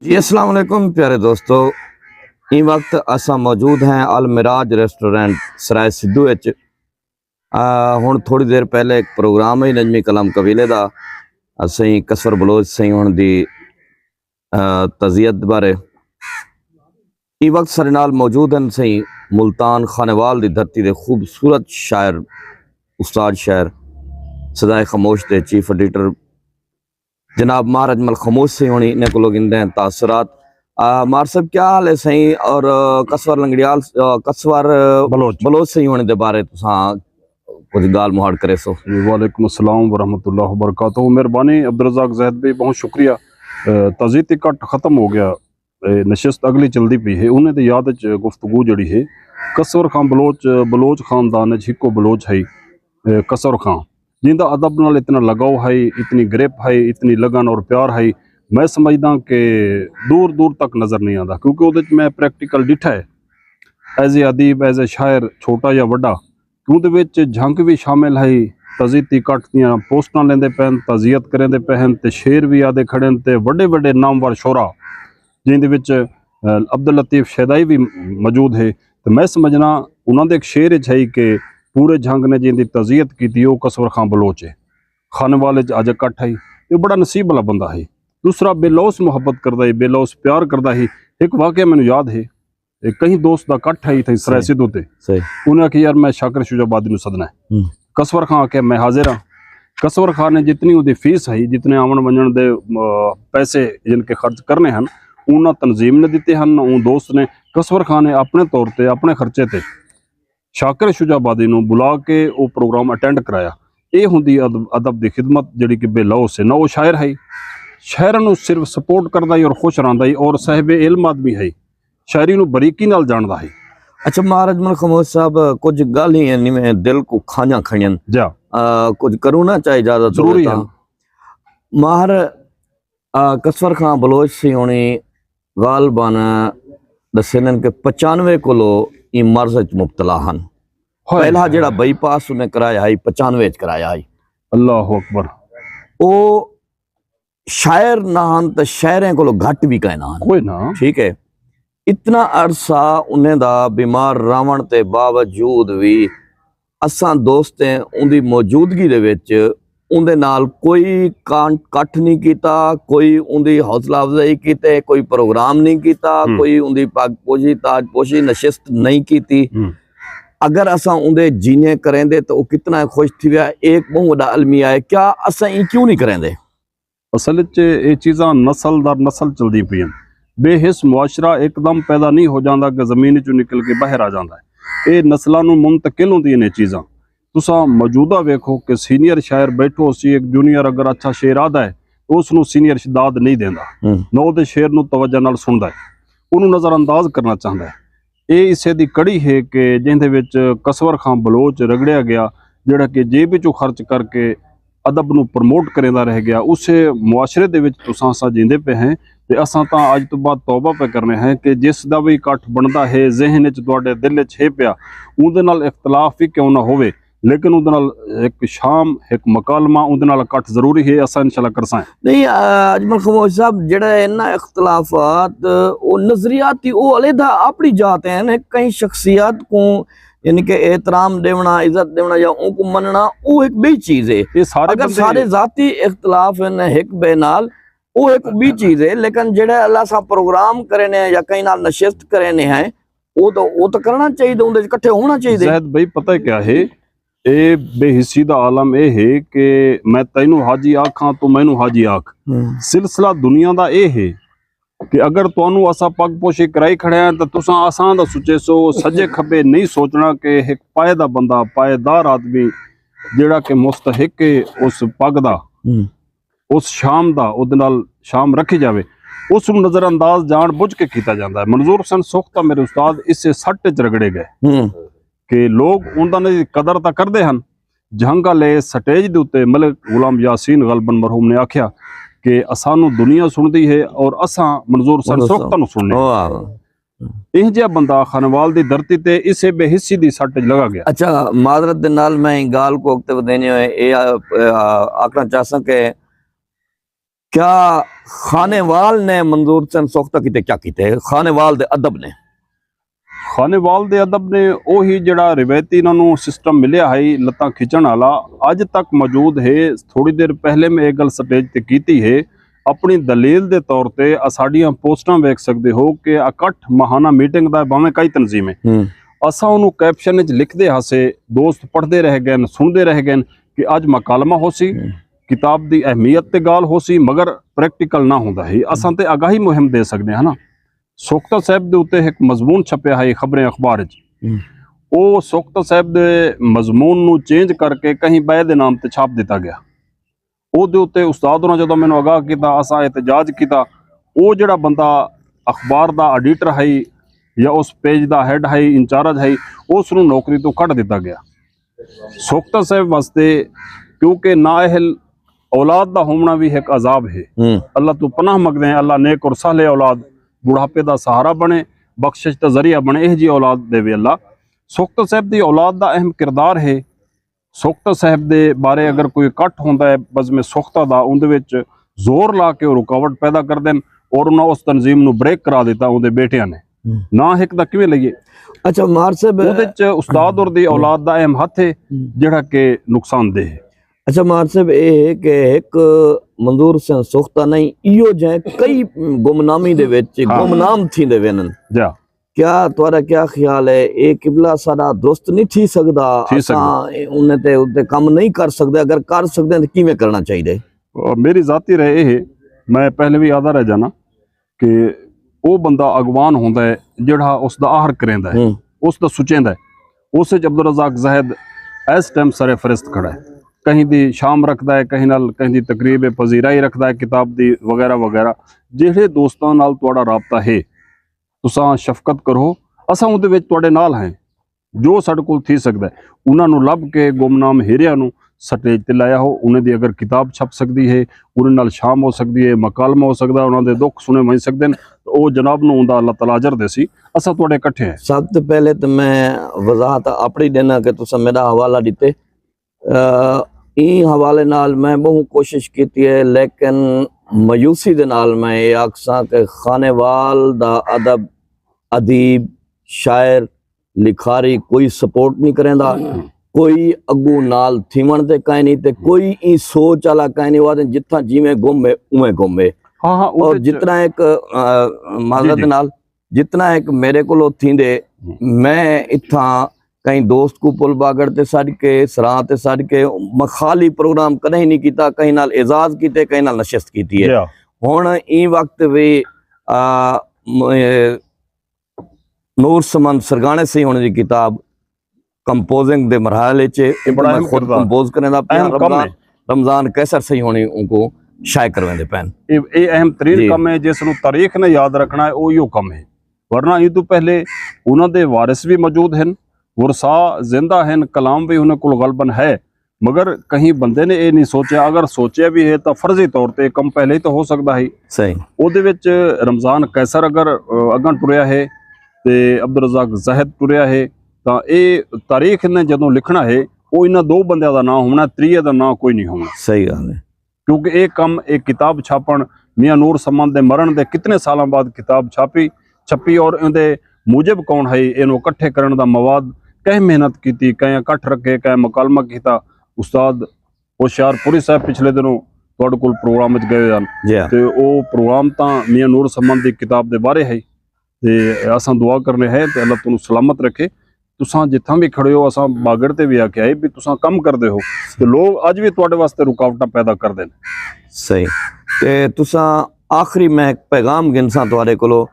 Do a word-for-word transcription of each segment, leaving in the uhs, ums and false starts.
جی السلام علیکم پیارے دوستو، ایں وقت اساں موجود ہیں المراج ریسٹورنٹ سرائے سدھو وچ۔ آ، ہن تھوڑی دیر پہلے ایک پروگرام ہی نجمی کلام قبیلے دا، اسیں قصور بلوچ سیں ہن دی آ، تعزیت بارے۔ ایں وقت سارے نال موجود ہیں سیں ملتان خانیوال دی دھرتی دے خوبصورت شاعر، استاد شاعر، صدائے خاموش دے چیف ایڈیٹر جناب ماہر اجمل خاموش سیں ہونی انہیں کو لوگ اندے ہیں تاثرات۔ آ، ماہر صاحب کیا حال ہے سیں؟ اور آ، قصور لنگڑیال، آ، قصور بلوچ۔ بلوچ سیں ہونے دے بارے تساں کچھ گال مہاڑ کرے سو؟ جی، وعلیکم السلام ورحمۃ اللہ وبرکاتہ۔ مہربانی عبدالرزاق زاہد بھائی، بہت شکریہ۔ اے، تعزیتی کٹ ختم ہو گیا، اے، نشست اگلی چلدی پئی ہے، انہیں دی یاد وچ گفتگو جڑی ہے قصور خان بلوچ، بلوچ خاندان وچ ہکو بلوچ ہے، اے، قصور خان، جیندا ادب نال اتنا لگاؤ ہے، اتنی گرپ ہے، اتنی لگن اور پیار ہے، میں سمجھداں کہ دور دور تک نظر نہیں آندا، کیونکہ اودے وچ میں پریکٹیکل ڈٹھا ہے، ایز اے ادیب، ایز اے شاعر، چھوٹا یا وڈا، اوں دے وچ جھنگ وی شامل ہئی۔ تعزیتی کٹھ دیاں پوسٹاں لیندے پئے ہن، تعزیت کریندے پئے ہن تے شعر وی آہدے کھڑے ہن تے وݙے وݙے نامور شعراء جیں دے وچ، اے، عبداللطیف شیدائی وی موجود ہے۔ تے میں سمجھنا انہاں دے ایک شعر اچ ہئی کہ پورے جھنگ نے جیں دی تعزیت کیتی او قصور خان بلوچ ہے۔ خانیوال اچ اڄ اکٹھ ہئی۔ اے بڑا نصیب والا بندہ ہئی۔ دوسرا بے لوث محبت کردا ہئی، بے لوث پیار کردا ہئی۔ ہک واقعہ مینوں یاد ہے، اے کہیں دوست دا کٹھ ہے اتھے سرائے سدھو تے۔ صحیح۔ انہیں آکھیا، "یار، میں شاکر شجاع آبادی نوں سدنا ہے۔" ہوں۔ قصور خان آکھیا، "میں حاضر ہاں۔" قصور خان نے جتنی اودی فیس ہے، جتنے آون ونجن دے، آ، پیسے جن کے خرچ کرنے ہن، انہاں تنظیم نے دتے ہن، اوں دوست نے۔ قصور خان نے اپنے طور تے، اپنے خرچے تے شاکر شجاع آبادی نوں بلا کے او پروگرام اٹینڈ کرایا۔ اے ہوندی ادب، ادب دی خدمت جڑی کہ بے لوث ہے۔ نہ او شاعر ہے، شاعراں نوں صرف سپورٹ کردا ہی اور خوش رہندا ہی اور صاحب علم آدمی ہے۔ شاعری نوں باریکی نال جاندا ہے۔ اچھا، مہاراج من خموش صاحب، کجھ ڳالھیں ہن جیویں دل کوں کھانجاں کھڑین۔ جا۔ آ، کجھ کروں نا چاہے اجازت ہووے ضروری تاں۔ ہن۔ ماہر، آ، قصور خان بلوچ سی ہوݨی غالباً ݙسیندن کہ پچانوے کولو ایں مرض اچ مبتلا ہن۔ ہائے پہلا ہائے۔ جیڑھا بائی پاس انہیں کرایا ہئی، پچانوے اچ کرایا ہئی۔ اللہ اکبر۔ او شاعر نہ ہن تے شاعریں کولو گھٹ وی کائے نہ ہن۔ کوئی نہ۔ ٹھیک ہے۔ اتنا عرصہ انہیں دا بیمار راوݨ تے باوجود وی اساں دوستیں اوندی موجودگی دے وچ اوندے نال کوئی کان-، کٹھ نہیں کیتا، کوئی اوندی حوصلہ افزائی کیتے، کوئی پروگرام نہیں کیتا، ہم۔ کوئی اوندی پگ پوشی، تاج پوشی، نشست نہیں کیتی۔ ہم۔ اگر اساں اوندے جینے کریندے تے او کتنا خوش تھی ویا، ایک بہت وڈا المیہ ہے۔ کیا اساں ایں کیوں نہیں کریندے؟ اصل اچ اے چیزاں نسل در نسل چلدی پئین۔ بے حس معاشرہ ہک دم پیدا نہیں ہو جاندا کہ زمین اچوں نکل کے باہر آ جاندا ہے۔ اے نسلاں نوں منتقل ہوندیاں نے چیزاں۔ تساں موجودہ ویکھو کہ سینئر شاعر بیٹھو سی، ایک جونیئر اگر اچھا شعر آہدا ہے تو اس نوں سینئر داد نہیں دیندا، ہوں۔ نہ اودے شعر نوں توجہ نال سندا ہے، اونوں نظر انداز کرنا چاہندا ہے۔ اے اسے دی کڑی ہے کہ جیندے وچ قصور خان بلوچ رگڑیا گیا، جیڑھا کہ جیب وچوں خرچ کر کے ادب نوں پروموٹ کریندا رہ گیا۔ اسے معاشرے دے وچ تساں اساں جیندے پئے ہیں تے اساں تاں اڄ توں بعد توبہ پئے کرنے ہیں کہ جس دا وی اکٹھ بݨدا ہے، ذہن وچ تہاݙے دل وچ ہے پیا، اوندے نال اختلاف وی کیوں نہ ہووے، لیکن اوندے نال ہک شام، ہک مکالمہ، اوندے نال اکٹھ ضروری ہے، اساں انشاءاللہ کرساں۔ نہیں، آ، اجمل خموش صاحب، جیڑھا ہے نا اختلافات، او نظریاتی، او علیحدہ اپݨی جاہ تے ہن۔ ہک کہیں شخصیت کوں یعنی کہ احترام ݙیوݨا، عزت ݙیوݨا یا اونکوں منݨا، او ہک ٻئی چیز ہے۔ اے سارے اگر بندے سارے ذاتی اختلاف ہن ہک ٻئے نال، او ہک ٻئی چیز ہے، لیکن جیڑھا اللہ ساں پروگرام کرینے ہیں یا کہیں نال نشست کرینے ہیں، او تاں، او تاں کرݨا چاہیدے، اوندے وچ کٹھے ہووݨا چاہیدے۔ زاہد بھائی، پتہ کیا ہے؟ اے بے حسی دا عالم اے ہے کہ میں تینوں حاجی آکھاں، تو مینوں حاجی آکھ۔ ہوں۔ سلسلہ دنیا دا اے ہے کہ اگر تانوں اساں پگ پوشی کرائی کھڑے ہیں تاں تساں اساں دا سوچے سو، سجے کھبے نہیں سوچنا کہ ہک پائے دا بندہ، پائے دار آدمی جیڑھا کہ مستحق ہے اس پگ دا، ہوں۔ اس شام دا، اودے نال شام رکھی جاوے، اس نوں نظر انداز جان بجھ کے کیتا جاندا ہے۔ منظور حسین سوختہ میرے استاد اسے سٹ وچ رگڑے گئے۔ ہوں۔ کہ لوگ انہاں دی قدر تاں کردے ہن۔ جھنگ آلے سٹیج دے اتے ملک غلام یاسین غالباً مرحوم نے آکھیا کہ اسانوں دنیا سݨدی ہے اور اساں منظور حسین منظور سوختہ نوں سݨنے۔ واہ۔ ایہ جیہا بندہ خانوال دی دھرتی تے اسے بے حسی دی سٹ وچ لگا گیا۔ اچھا، معذرت دے نال میں ایں ڳالھ کوں اڳتے ودھیندے ہوئے اے، آ، آ، آکھݨا چاہساں کہ کیا خانیوال نے منظور حسین سوختہ کیتے کیا کیتے؟ خانیوال دے ادب نے۔ خانیوال دے ادب نے اوہی جڑا روایتی انہاں نوں سسٹم ملیا ہئی، لتاں کھچن والا، اج تک موجود ہے۔ تھوڑی دیر پہلے میں ایہ گل سٹیج تے کیتی ہے۔ اپنی دلیل دے طور تے اساڈیاں پوسٹاں ویکھ سکدے ہو کہ اکٹھ ماہانہ میٹنگ دا، بھاویں کئی تنظیم ہے، ہوں۔ اساں اونوں کیپشن وچ لکھدے ہاسے، دوست پڑھدے رہ گئے، سنڑدے رہ گئے کہ اج مکالمہ ہوسی، ہوں۔ کتاب دی اہمیت تے گالھ ہوسی، مگر پریکٹیکل نہ ہوندا ہی۔ اساں تے آگاہی مہم دے سکدے ہاں نا۔ سوختہ صاحب دے اتے ہک مضمون چھپیا ہئی خبریں اخبار وچ۔ ہوں۔ او سوختہ صاحب دے مضمون نوں چینج کر کے کہیں بئے دے نام تے چھاپ دتا گیا۔ او دے اتے استاد ہوراں جدوں مینوں آگاہ کیتا، اساں احتجاج کیتا۔ او جڑا بندہ اخبار دا ایڈیٹر ہئی یا اس پیج دا ہیڈ ہئی، انچارج ہئی، اس نوں نوکری توں کڈھ دتا گیا۔ سوختہ صاحب واسطے، کیونکہ نااہل اولاد دا ہووݨا وی ہک عذاب ہے۔ ہوں۔ اللہ توں پناہ منگدے ہیں، اللہ نیک اور صالح اولاد، بڑھاپے دا سہارا بݨے، بخشش دا ذریعہ بݨے، ایہو جی اولاد ݙیوے اللہ۔ سوختہ صاحب دی اولاد دا اہم کردار ہے۔ سوختہ صاحب دے بارے اگر کوئی اکٹھ ہوندا ہے بزم سوختہ دا، اوندے وچ زور لا کے او رکاوٹ پیدا کردن اور انہاں اس تنظیم نوں بریک کرا دتا اوندے بیٹیاں نے۔ ہوں۔ نہ ہک دا کیویں لئیے؟ اچھا مار صاحب، اوندے وچ استاد اور دی اولاد دا اہم ہتھ ہے، ہوں۔ جڑا کہ نقصان دہ ہے۔ اچھا مار صاحب، اے ہے کہ ہک منظور حسین سوختہ نہیں، ایہو جہیں کئی گمنامی دے وچ ہاں۔ گمنام تھیندے وینن۔ جا۔ کیا تہاڈا کیا خیال ہے، اے قبلہ ساڈا درست نہیں تھی سکدا؟ تھی سکدا۔ اساں انہیں تے اتے کم نہیں کر سکدے، اگر کر سکدے ہیں تے کیویں کرنا چاہیے؟ میری ذاتی رائے اے ہے، میں پہلے بھی آدھا رہ جانا کہ او بندہ اگوان ہوندا ہے جڑا اس دا آہر کریندا ہے، ہوں۔ اس دا سوچیندا ہے۔ اس وچ عبدالرزاق زاہد اس ٹائم سر فہرست کھڑا ہے۔ کہیں دی شام رکھدا ہے، کہیں نال کہیں دی تقریب پذیرائی رکھدا ہے، کتاب دی وغیرہ وغیرہ۔ جہڑے دوستاں نال تہاڈا رابطہ ہے، تساں شفقت کرو، اساں اوندے وچ تہاڈے نال ہیں۔ جو ساڈے کول تھی سکدا ہے، انہاں نوں لبھ کے گمنام ہیریاں نوں سٹیج تے لایا ہو۔ انہاں دی اگر کتاب چھپ سکدی ہے، انہاں نال شام ہو سکدی ہے، مکالمہ ہو سکدا ہے، انہاں دے دکھ سنے ونج سکدے ہن، تے او جناب نوں اوندا اللہ تعالی اجر دیسی۔ اساں تہاڈے کٹھے ہیں۔ سب توں پہلے تے میں وضاحت اپنی ݙینا کہ تساں میݙا حوالہ ݙتے۔ ایں حوالے نال میں ٻہوں کوشش کیتی ہے، لیکن مایوسی دے نال میں اے آکھساں کہ خانیوال دا ادب، ادیب، شاعر، لکھاری کوئی سپورٹ نہیں کریندا، کوئی اڳوں نال تھیوݨ تے کائنی تے کوئی ایں سوچ والا کائنی، او آہدن جتھاں جیویں گم ہے، اونویں گم ہے۔ ہاں، ہاں، او اور جتنا ایک، آ، معذرت جی، جی۔ نال، جتنا ایک میݙے کولوں تھیندے، ہوں۔ میں اتھاں کہیں دوست کوں پل باگڑ تے سݙ کے، سراں تے سݙ کے، میں خالی پروگرام کݙاہیں نہیں کیتا، کہیں نال اعزاز کیتے، کہیں نال نشست کیتی ہے۔ جی ہاں۔ ہݨ ایں وقت وی، آ، م-، اے، نور سمند سرگاݨے سئیں ہوݨے دی کتاب کمپوزنگ دے مراحل اچ ہے، اے بڑا میں اہم خود کردار، کمپوز کریندا پیاں۔ اہم کم رمضان، ہے۔ رمضان قیصر سئیں ہوݨی اونکوں شائع کرویندے پئن۔ اے، اے اہم ترین جی۔ کم ہے، جس نوں تاریخ نے یاد رکھنا ہے، او ایہو کم ہے۔ ورنہ ایں توں پہلے انہاں دے وارث وی موجود ہن، ورثاء زندہ ہن، کلام وی انہاں کول غالباً ہے، مگر کہیں بندے نے اے نہیں سوچیا، اگر سوچیا وی ہے تاں فرضی طور تے کم پہلے ہی تاں ہو سکدا ہے۔ صحیح۔ اوندے وچ رمضان قیصر اگر، آ، اڳاں ٹریا ہے تے عبدالرزاق زاہد ٹریا ہے، تاں اے تاریخ نے جدوں لکھنا ہے، او انہاں دو بندیاں دا ناں ہووݨا، تریے دا ناں کوئی نہیں ہووݨا۔ صحیح ڳالھ ہے۔ کیونکہ اے کم، اے کتاب چھاپݨ، میاں نور سمند دے مرݨ دے کتنے سالاں بعد کتاب چھاپی، چھپی اور ایندے موجب کون ہئی، اینوں اکٹھے کرݨ دا مواد، کہیں محنت کیتی، کہیں اکٹھ رکھے، کہیں مکالمہ کیتا۔ استاد ہوشیار پوری صاحب پچھلے دنوں تہاݙے کول پروگرام وچ ڳئے ہن۔ جی ہاں۔ تے او پروگرام تاں میاں نور سمند دی کتاب دے بارے ہئی۔ تے اساں دعا کرݨے ہے تے اللہ تہاݙوں سلامت رکھے۔ تساں جتھاں وی کھڑے ہو، اساں باگڑ تے وی آکھیا ہے بھی تساں کم کردے ہو، تے لوگ اڄ وی تہاݙے واسطے رکاوٹاں پیدا کردے نے۔ صحیح۔ تے تساں، آخری میں ہک پیغام گھنساں تہاݙے کولوں،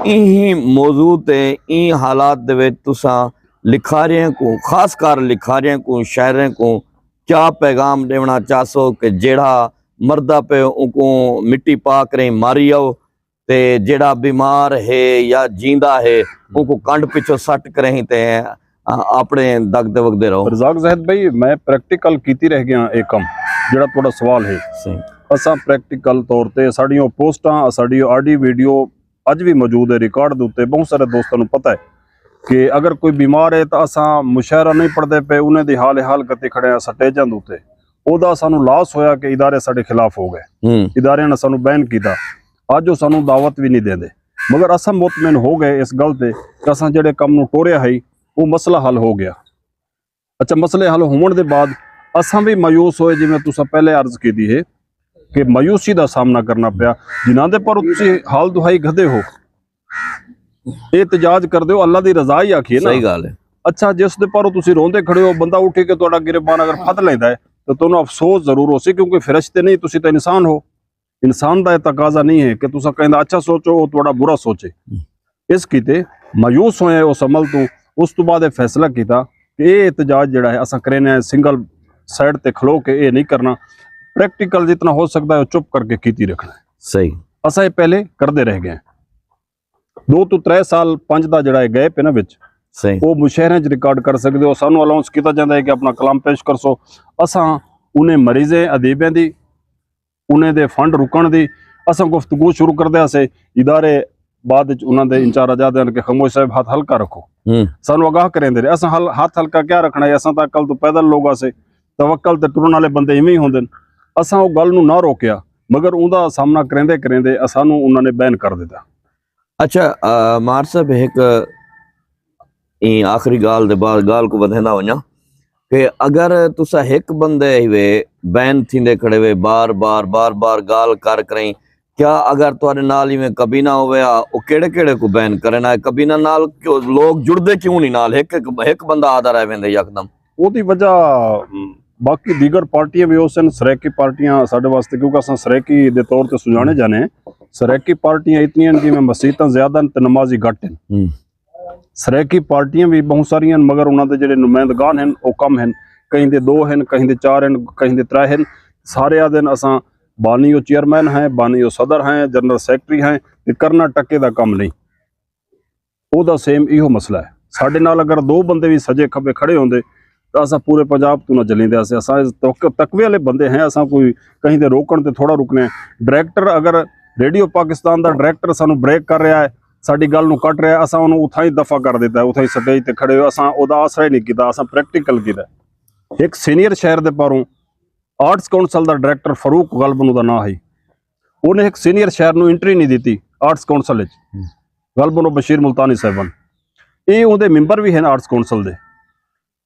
ایں موضوع تے، ایں حالات دے وچ تساں لکھاریاں کوں، خاص کر لکھاریاں کوں، شاعراں کوں کیا پیغام ݙیوݨا چاہسو کہ جیڑھا مردا پئے اونکوں مٹی پا کریں ماری آؤ، تے جیڑھا بیمار ہے یا جیندا ہے، اونکوں کنڈ پچھوں سٹ کریں تے، آ، اپݨے دڳدے وڳدے رہو۔ رزاق زاہد بھائی، میں پریکٹیکل کیتی رہ ڳیا اے کم، جیڑھا تہاݙا سوال ہے۔ صحیح۔ اساں پریکٹیکل طور تے ساݙیاں پوسٹاں، ساݙی آڈیو ویڈیو اڄ وی موجود ہے ریکارڈ دے اتے، ٻہوں سارے دوستاں نوں پتہ ہے کہ اگر کوئی بیمار ہے تاں اساں مشاعرہ نہیں پڑھدے پئے، انہیں دی حال حال کیتی کھڑے ہیں سٹیجاں دے اتے۔ اوہدا سانوں لاس ہویا کہ ادارے ساڈے خلاف ہو گئے۔ اداریاں نے سانوں بین کیتا۔ اج او سانوں دعوت وی نی دیندے۔ مگر اساں مطمئن ہو گئے اس گل تے کہ اساں جیہڑے کم نوں ٹوریا ہئی، او مسئلہ حل ہو گیا۔ اچھا، مسئلے حل ہوون دے بعد اساں وی مایوس ہوئے، جیویں تساں پہلے عرض کیتی ہے کہ مایوسی دا سامنا کرنا پیا۔ جنہاں دے پر تسی حال دہائی گھدے ہو، احتجاج کردے ہو، اللہ دی رضا ہی آکھیے نا۔ صحیح گال ہے۔ اچھا، جس دے پر تسی روندے کھڑے ہو، بندہ اٹھی کے تہاڈا گریبان اگر پھد لیندا ہے تو تہانوں افسوس ضرور ہوسی، کیونکہ فرشتے نہیں، تسی تو انسان ہو۔ انسان دا یہ تقاضا نہیں ہے کہ تساں کہیں دا اچھا سوچو، وہ تہاڈا برا سوچے۔ اس کیتے مایوس ہوئے اس عمل تو، اس تو بعد یہ فیصلہ کیتا کہ یہ احتجاج جڑا ہے اساں کرینے ہیں، سنگل سائیڈ تے کھلو کے یہ نہیں کرنا، پریکٹیکل جتنا ہو سکتا ہے وہ چپ کر کے کیتی رکھنا ہے۔ صحیح۔ اساں یہ پہلے کردے رہ گئے ہیں۔ دو تو ترے سال پنج دا جڑا ہے گیپ ہے نا وچ، صحیح۔ وہ مشاعرے چ ریکارڈ کر سکدے ہو، سانوں الاؤنس کیتا جاندا ہے کہ اپنا کلام پیش کرسو، اساں انہیں مریضیں ادیبیں دی، انہیں دے فنڈ رکن دی، اساں گفتگو شروع کردے ہاسے۔ ادارے بعد وچ انہاں دے انچارج آدھے ہن کہ خموش صاحب ہتھ ہلکا رکھو، ہوں۔ سانوں آگاہ کریندے رہے۔ اساں ہل ہتھ ہلکا کیا رکھنا ہے؟ اساں تاں عقل توں پیدل لوگ ہاسے، توکل تے ٹرن والے بندے ایویں ہی ہوندے ہن۔ اساں او گل نوں نہ روکیا، مگر اوندا سامنا کریندے کریندے اسانوں انہاں نے بین کر دتا۔ اچھا، آ، مار صاحب، ہک ایں آخری گال دے بعد گال کو ودھیندا ونجاں کہ اگر تسا ہک بندے ہی وے بین تھیندے کھڑے وے، بار بار بار بار گال کر کریں، کیا اگر تہاڈے نال ایویں کبینہ ہووے ہا، او کیڑے کیڑے کو بین کرن آئے کبینہ نال؟ کیوں لوگ جڑدے کیوں نہیں نال؟ ہک ہک بندہ آدھا رہ ویندے یکدم۔ اوہدی وجہ، م، باقی دیگر پارٹیاں وی ہوسن، سرائیکی پارٹیاں ساڈے واسطے، کیونکہ اساں سرائیکی دے طور تے سنجانے جانے ہیں۔ سرائیکی پارٹیاں اتنی ہیں جویں مسیتاں زیادہ ہیں تے نمازی گھٹ ہیں۔ ہوں۔ سرائیکی پارٹیاں وی بہت ساریاں ہیں، مگر انہاں دے جڑے نمائندگان ہیں، او کم ہیں۔ کہیں دے دو ہیں، کہیں دے چار ہیں، کہیں دے ترے ہیں۔ سارے آدھے ہیں، اساں بانی او چیئرمین ہیں، بانی او صدر ہیں، جنرل سیکرٹری ہیں، تے کرنا ٹکے دا کم نہیں۔ اوہدا سیم ایہو مسئلہ ہے۔ ساڈے نال اگر دو بندے وی سجے کھبے کھڑے ہوندے تاں اساں پورے پنجاب توں نہ جلیندے ہاسے۔ اساں اس توق-، تقوی والے بندے ہیں، اساں کوئی کہیں دے روکن تے تھوڑا رکنے ہیں۔ ڈائریکٹر اگر ریڈیو پاکستان دا ڈائریکٹر سانوں بریک کر رہیا ہے، ساڈی گل نوں کٹ رہیا ہے، اساں اونوں اتھاں ہی دفع کر دتا ہے، اتھاں ہی سٹیج تے کھڑے ہوئے، اساں اوہدا آسرا ہی نہیں کیتا، اساں پریکٹیکل کیتا ہے۔ ہک سینئر شاعر دے پاروں آرٹس کونسل دا ڈائریکٹر فاروق غالبن دا ناں ہئی۔ انہیں ہک سینئر شاعر نوں انٹری نہیں دتی آرٹس کونسل وچ۔ ہوں۔ غالبن او بشیر ملتانی صاحبن۔ اے اوندے ممبر وی ہن آرٹس کونسل دے۔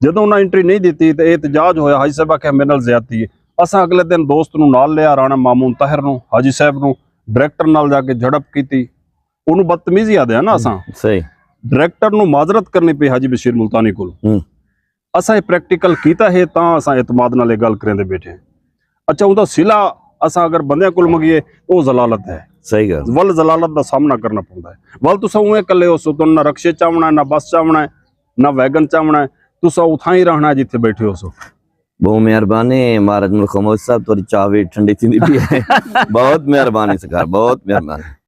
جدوں انہاں انٹری نہیں دتی تے احتجاج ہویا، حاجی صاحب آکھیا میرے نال زیادتی ہے۔ اساں اگلے دن دوست نوں نال لیا، رانا مامون طاہر نوں، حاجی صاحب نوں، ڈائریکٹر نال جا کے جھڑپ کیتی۔ اونوں بدتمیزی آدھے ہاں نا اساں۔ صحیح۔ ڈائریکٹر نوں معذرت کرنی پئی حاجی بشیر ملتانی کول۔ ہوں۔ اساں اے پریکٹیکل کیتا ہے تاں اساں اعتماد نال اے گل کریندے بیٹھے ہیں۔ اچھا، اوندا صلہ اساں اگر بندیاں کول منگیے تو او ذلالت ہے۔ صحیح گل۔ ول ذلالت دا سامنا کرنا پوندا ہے۔ ول تساں اوویں کلے ہوسو، تہاڈے نہ رکشے چاونا ہے، نہ بس چاونا ہے، نہ ویگن چاونا ہے، تساں اتھاں ہی رہنا ہے جتھے بیٹھے ہوسو۔ بہت مہربانی مہاراج ملک خموش صاحب، تہاڈی چاہ وی ٹھنڈی تھیندی پئی ہے۔ بہت مہربانی سرکار، بہت مہربانی۔